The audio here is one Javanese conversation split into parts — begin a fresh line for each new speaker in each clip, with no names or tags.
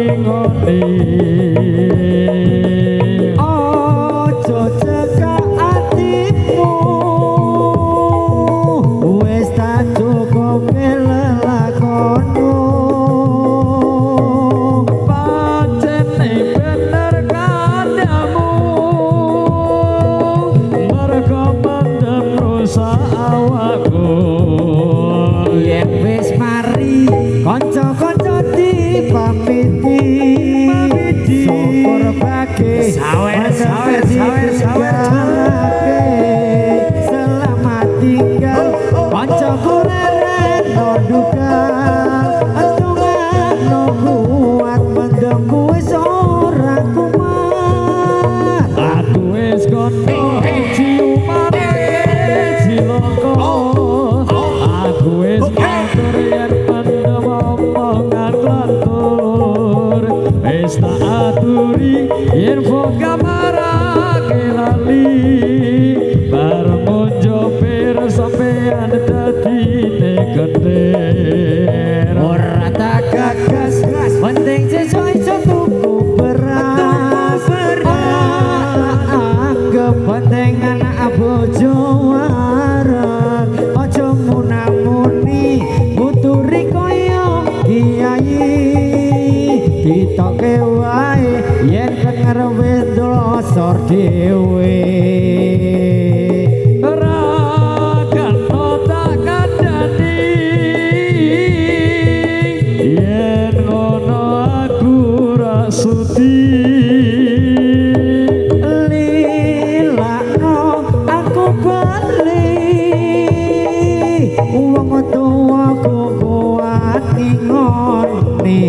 ngingoni.
Ojo cekak atimu, wis tak cukup lelakonmu.
Pancene bener kandhamu, mergo mendem rusak awakku.
Yen wis mari kanca-kanca dipamiti, syukur bage
Sawer, sawer, sawer, sawer.
Selamat tinggal kancaku leren duka, entungano kuat mendem wis ora kumat.
Aku wis kono ciumane cilaka, aku wis matur yen mendem omongan lantur. Wis tak aturi yen kamarake lali, bareng njopir sampean dadine ketir.
Ora tak gagas, penting sesuk iso tuku beras. Ora tak anggep penting anak bojo wareg. Aja munamuni muturi kaya kiai, ditoke wae yen kenger wis ndlosor dhewe.
Ora kena tak kandhani yen ngono aku ra sudi.
Lilakno aku bali, wong tuwaku kuat ngingoni.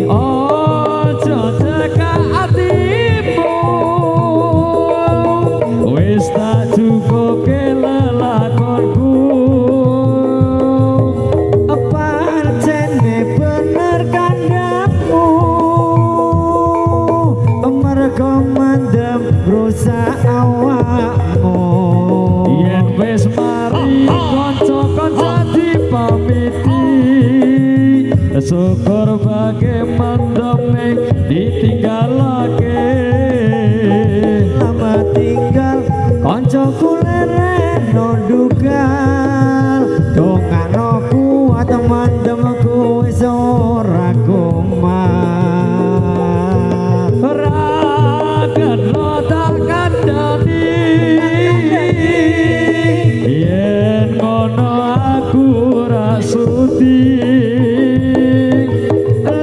Ojo cekak atimu, wis tak cukuke lelakonku.
Pancene bener kandhamu, mergo mendem rusak awakmu.
Yen wis mari kanca-kanca dipamiti, syukur bage mendeme ditinggalake.
Lama tinggal kancaku leren dugal, dongakno kuat mendem wis ora kumat.
Ora kena tak kandhani yen ngono aku ra sudi.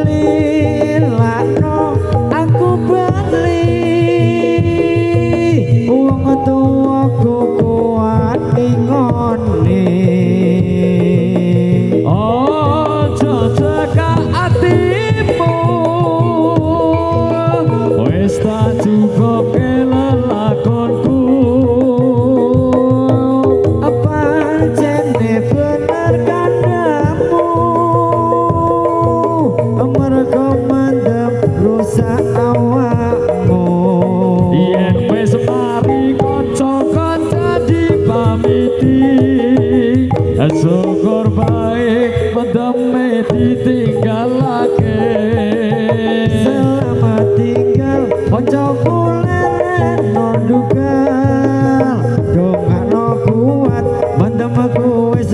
Lilakno aku bali, wong tuwaku kuat ngingoni.
Ojo cekak atimu, wis tak cukuke lelakonku.
Pancene bener kandhamu, mergo mendem rusak awakmu.
Yen wis mari kanca-kanca dipamiti, syukur bae mendeme ditinggalake.
Selamat tinggal kancaku leren dugal, dongakno kuat mendem wis